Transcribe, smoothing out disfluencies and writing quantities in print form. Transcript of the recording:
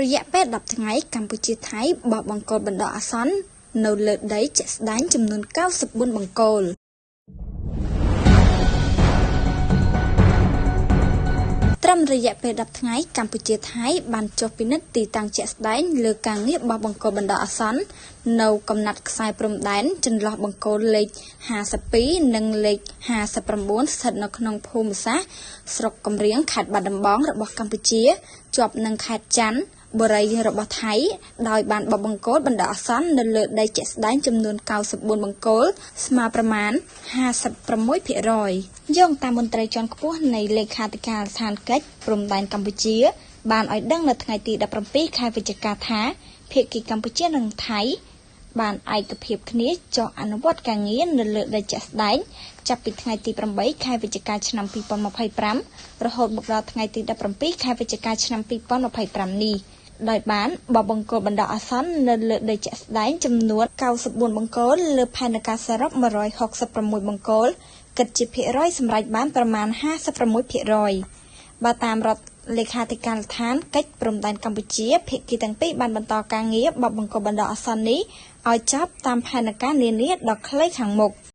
រយៈពេល10ថ្ងៃកម្ពុជាថៃបោះបង្គោលបណ្ដោះអាសន្ននៅលើដីជាក់ស្ដែងចំនួន94បង្គោលត្រឹមរយៈពេល10ថ្ងៃកម្ពុជាថៃបានចុះពិនិត្យទីតាំងជាក់ស្ដែងលើការងារបោះបង្គោលបណ្ដោះអាសន្ននៅកំណាត់ខ្សែព្រំដែនចន្លោះបង្គោលលេខ52និងលេខ59ស្ថិតនៅក្នុងភូមិសាស្ត្រស្រុកកំរៀងខេត្តបាត់ដំបងរបស់កម្ពុជាជាប់នឹងខេត្តច័ន្ទបុរីរបស់ថៃដោយបានបោះបង្គោលបណ្ដោះអាសន្ននៅលើដីជាក់ស្ដែងចំនួន94បង្គោលស្មើប្រមាណ 56%យោងតាមមន្ត្រីជាន់ខ្ពស់នៃលេខាធិការដ្ឋានកិច្ចព្រំដែនកម្ពុជាបានឲ្យដឹងនៅថ្ងៃទី17ខែវិច្ឆិកាថាភាគីកម្ពុជានិងថៃបានឯកភាពគ្នាចុះអនុវត្តការងារនៅលើដីជាក់ស្ដែងចាប់ពីថ្ងៃទី8ខែវិច្ឆិកាឆ្នាំ2025រហូតមកដល់ថ្ងៃទី17ខែវិច្ឆិកាឆ្នាំ2025នេះដោយបានបោះបង្គោលបណ្ដោះអាសន្ននៅលើដីជាក់ស្ដែងចំនួន94បង្គោលលើផែនការសរុប166បង្គោលគិតជាភាគរយសម្រេចបានប្រមាណ 56%បើតាមរដ្ឋលេខាធិការដ្ឋានកិច្ចព្រំដែនកម្ពុជាភាគីទាំងពីរបានបន្តការងារបោះបង្គោលបណ្ដោះអាសន្ននេះឲ្យចប់តាមផែនការនានាដ៏ខ្លីខាងមុខ។